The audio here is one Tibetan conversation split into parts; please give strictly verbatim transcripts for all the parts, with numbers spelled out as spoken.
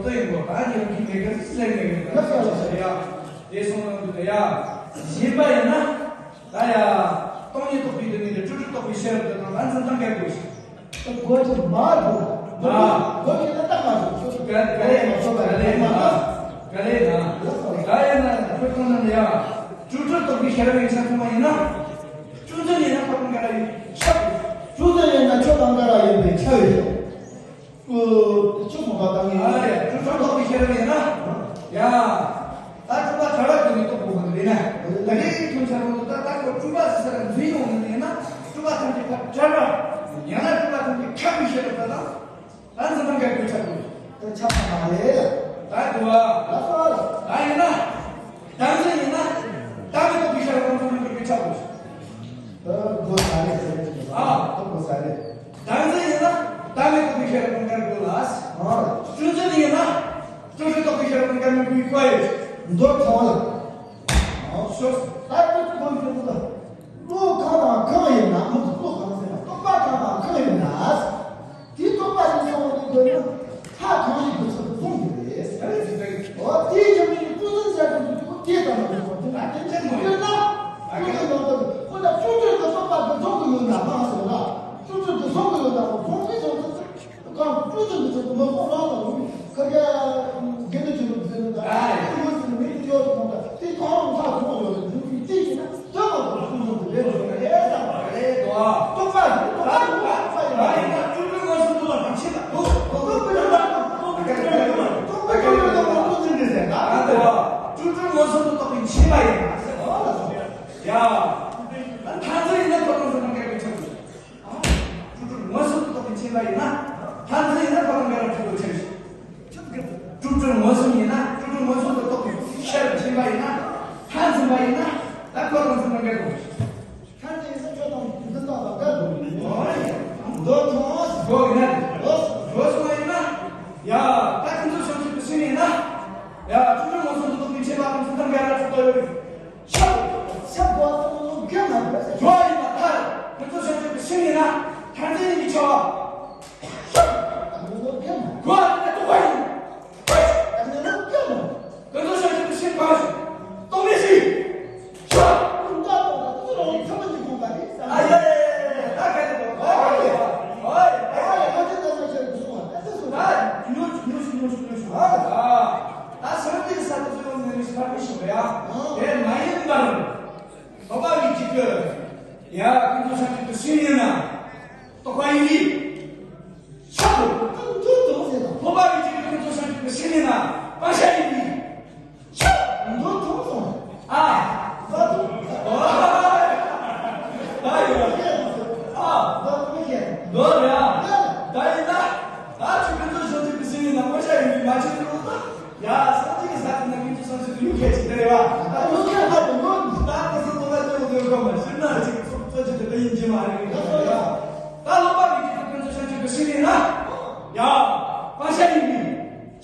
ཏོ་ཡིན་གོ། ད་ཉིན་གྱི་མེད་ཀི་ཟེར་མེད་ཀི། ད་ལྟ་ཡ་དེ་སོང་ན་འདུག་ཡ། ཡིན་པ་ཡིན་ན་ད་ཡ། སྟོང་ཉིད་རྟོགས་པའི་དེ་ནི་སྤྲོས་བྲལ་རྟོགས་པའི་ཤེས་རབ་དེ་དང་ད་འཛིན་སྟངས་འགལ་དགོས་ཤིང་། གོ་ཆ་མ་རུ། ཨ། གོ་ཆ་ད་ལྟ་མ་རུ། ག་ལེ་ན། ག་ལེ་ན། ག་ལེ་ན། ད་ཡིན་ན་ཁོ་ཚོ་ནང་ནས་ཡ། སྤྲོས་བྲལ་རྟོགས་པའི་ཤེས་རབ་ཡིན་ཆ་ཚང་མ་ཡིན་ན། སྤྲོས་བྲལ་ཡིན་ན་ཁོ་དང་འགལ་ཡིན་ཆ། སྤྲོས་བྲལ་ཡིན་ན་ཁྱོད་དང་འགལ་ཡིན་པའི་ཆ་ཡོད། ཨོ། ཆུ་ཚོད་པ་དང་ཡིན། ཨ་ཡ། སྤྲོས་བྲལ་རྟོགས་པའི་ཤེས་རབ་ཡིན་ན། ཡ། ད་སྤྲོས་པ་བྲལ་བ་དེ་ནི་རྟོགས་དགོས་པ་རེད་ན། ད་རེས་ཐོན་ཚར་རུང་ད་ད་ཁོ་སྤྲོས་པ་ཟེར་ས་ལ་འཛིན་ཡོང་ནི་ཡིན་ན། སྤྲོས་པ་ཐམས་ཅད་ཕར་བྲལ་བ། ཡང་ན་སྤྲོས་པ་ཐམས་ཅད་ཁྱབ་པའི་ཤེས་རབ་ད་དང་། ད་འཛིན་སྟངས་འགལ་དགོས་ཆགས་དགོས། ད་ཆགས་པ་མ་རེད། ད་དུ་བ། ད་སོ། ད་ཡིན་ན། ད་འཛིན་ཡིན་ན། ད་མི་རྟོགས་པའི་ཤེས་རབ་དང་འཛིན་སྟངས་འགལ་དགོས་ཆགས་དགོས། ད་དགོས་ས་རེད་ཟེར་གྱི་འདུག་ཨ། ད་དགོས་ས་རེད། ད་འཛིན་ཡིན་ན། ད་མི་རྟོགས་པའི་ཤེས་རབ་དང་འགལ་དགོས་ལ། ཨ། སྤྲོས་བྲལ་ཡིན་ན། སྤྲོས་བྲལ་རྟོགས་པའི་ཤེས་རབ་དང་འགལ་མི་དགོས་པའི་སྐོར་ཡོད། མདོར་ཐོན་ལ། ཨ། ཤོ། ད་དུ་གོ་མི་འདུག་ད། བློ་གང་དང་གང་ཡིན་ན། མི་བློ་གང་ཟེར་ན། རྟོག་པ་གང་དང་གང་ཡིན་ན། དེའི་རྟོག་པ་དེ་སོང་བ་དེ་དགོས་ན། ལྷ་གང་ཞིག་གི་ཚུལ་དུ་མཐོང་དགོས་རེད། འོ་དེའི་རྒྱུ་མཚན་གྱིས་སྤྲོས་བྲལ་ཟེར་དུས་དེ་ལྟ་ན་དགོས་པ་དེ་ལ་དེ་འདྲ་མི་ཡོད་ན། སྤྲོས་བྲལ་ལ་དགོས། ཁོ་ལ་སྤྲོས་བྲལ་གྱི་རྟོག་པ་དེ་རྫོགས་ཀྱི་ཡོད་ན་མ་སོང་ན། སྤྲོས་བྲལ་དེ་རྫོགས་ཀྱི་ཡོད་ན་མ་རྫོགས་ཀྱི་ཡོད་ན། གང་སྤྲོས་བྲལ་གྱི་ཚུལ་དུ་མི་མཐོང་རང་དང་། ཁ་རྒྱ་དགེ་འདུན་ཆོས་འཁོར་ཟེར་ན་ད་དེ་ཡོད་ཟེར་ན་མི་དེ་ཡོད་ཟེར་ན་ད་དེ་གང་རུང་ཁ་ཚོང་ཡོད་ཟེར་ན་དེ་ཡིན་ན། ལྟོས་པ་དང་ཐུགས་སུ་ཆུད་པའི་ལས་སུ་ཡང་ཡང་དག་པ་རེད་དོ། རྟོག་པ་ཡིན། རྟོག་པ་ཡིན་ན་སྤྲོས་བྲལ་མངོན་སུམ་དུ་རྟོགས་པའི་ཕྱིར་ལ། རྟོག་པ་ཡིན་ན་རྟོག་པའི་རྒྱུ་མཚན་ལ་རྟོག་པའི་རྒྱུ་མཚན་ལ་རྟོག་པའི་རྒྱུ་མཚན་ལ་རྟོག་པའི་རྒྱུ་མཚན་ལ་རྟོག་པའི་རྒྱུ་མཚན་ལ། སྤྲོས་བྲལ་མངོན་སུམ་དུ་རྟོགས་པའི་ཕྱིར་ལ་ཡིན་ན་ཟེར་བ་ལ་སོགས་པ། ཡ། མཐར་འཛིན་ཡིན་ན་ཐོབ་དང་ཟེར་ན་འགལ་བའི་ཕྱིར། སྤྲོས་བྲལ་མངོན་སུམ་དུ་རྟོགས་པའི་ཕྱིར་ལ་ཡིན་ན། མཐར་འཛིན་ཡིན་ན་ཐོབ་དང་འགལ་བའི་ཕྱིར་དུ་ཕྱིར། སྤྲོས་བྲལ་མངོན་སུམ་ཡིན་ན། སྤྲོས་བྲལ་མངོན་སུམ་དུ་རྟོགས་པའི་ཤེས་རབ་ཆེན་པོ་ཡིན་ན། མཐར་འཛིན་པ་ཡིན་ན། ད་ཁོ་དང་འཛིན་པ་འགལ་དགོས། མཐར་འཛིན་ཡིན་ན་ཁྱོད་དང་འཛིན་སྟངས་དང་འགལ་དགོས། འོ་ཡ། མདོ་ཐོང་སྒོ་ཡིན་ན། འོ་སྒོ་སོང་ཡིན་ན། ཡ། ད་ཁྱོད་ཚོ་བྱང་ཆུབ་ཀྱི་སེམས་ཡིན་ན། ཡ། སྤྲོས་བྲལ་མངོན་སུམ་དུ་རྟོགས་པའི་ཆེན་པོ་དང་འཛིན་སྟངས་འགལ་ལ་ཁྱོད་ལྟ་ཡོད། ཤ། ཤ་གོ་ཏོ་ལོ་གེ་མ་རེད། ཇོ་ཡིན་པ་ཐར། ཁྱོད་ཚོ་བྱང་ཆུབ་ཀྱི་སེམས་ཡིན་ན། མཐར་འཛིན་ཡིན་པའི་ཆ་བ། ཤ། ལོ་གེ་མ། གོ་ཨ་ནི་རྟོགས་པ་ཡིན། ཤ། ཨ་ནི་ལོ་གེ་མ། ཁྱོད་ཚོ་བྱང་ཆུབ་ཀྱི་སེམས་གང་ཞིག་རྟོགས་མི་སྲིད། ཤ། ཀུན་ཏུ་རྟོག་པ་དེ་རང་ཚང་མ་འཇིག་དགོས་པ་རེད་བསམ། ཨ་ཡེ། ད་ག་དེ་དོ། ཨ་ཡེ། ཨ་ཡེ། ཨ་ཡེ། ང་ཚོ་ད་ང་ཚོ་གསུང་བ་ད་ཚོ་གསུང་བ། ད་ཉོ་ཉོ་ཉོ་ཉོ་ཉོ། ཨ། ད་སེམས་དེ་ས་དེ་ཚོ་ཡོང་ནས་ནི་ཕར་མི་ཤོག་ཡ། དེ་མ་ཡིན་པར། ལྷོ་པ་བའི་གཅིག་གི། ཡ། ཀུན་ཏུ་བྱང་ཆུབ་ཀྱི་སེམས་ཡིན་ན། རྟོགས་པ་ཡིན་གྱི། ཤ་དང་ཀུན་ཏུ་དང་ཟེར་དང་། ལྷོ་པ་བའི་གཅིག་གི་ཀུན་ཏུ་བྱང་ཆུབ་ཀྱི་སེམས་ཡིན་ན། སྤང་བྱ་ཡིན་གྱི། ཤ། མདོ་ཐུང་སོང་། ཨ། ཟ་ཐུང་། ཨ། ཨ་ཡོད། ཨ། ཟ་ཐུང་ཡིན། མདོ་རེད་ཨ། ད་ཡིན་ན། ད་ཆུ་ཀུན་ཏུ་བྱང་ཆུབ་ཀྱི་སེམས་ཡིན་ན་སྤང་བྱ་ཡིན་གྱི་མ་བྱེད་རུང་ད། ཡ། སངས་རྒྱས་ཀྱི་ས་དེ་ན་ཀུན་ཏུ་བྱང་ཆུབ་ཏུ་ཡུག་ཁྱད་ཅིག་དེ་རེད་བ། ད་ཡུག་ཁྱད་ཧ་ཅང་ཡོད། ད་ད་སོ་སོ་ལ་ཅོག་ཅོག་གོ་མ་ཤེས་ན་ཅིག་ཚོ་ཚོ་ཅིག་དེ་ཡིན་གྱི་མ་རེད། ད་སོ་ཡ། ད་ལྷོ་པ་བའི་གཅིག་གི་ཀུན་ཏུ་བྱང་ཆུབ་ཀྱི་སེམས་ཡིན་ན། ཡ། སྤང་བྱ་ཡིན་གྱི།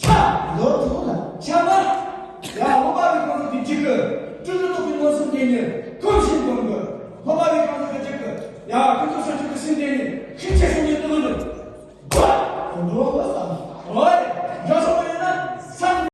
ཆ། མདོ་ཐུང་ལ། ཆ་མ། ཡ། ལྷོ་པ་བའི་གང་ཟག་གི་གཅིག་གི། སྤྲོས་བྲལ་རྟོགས་པའི་མངོན་སུམ་དེ་ཉིད་གོམས་ཤིང་གོམས་དགོས། ལྷོ་པ་བའི་གང་ཟག་གི་གཅིག་གི། ཡ། ཀུན་ཏུ་བྱང་ཆུབ་ཀྱི་སེམས་དེ་ཉིད་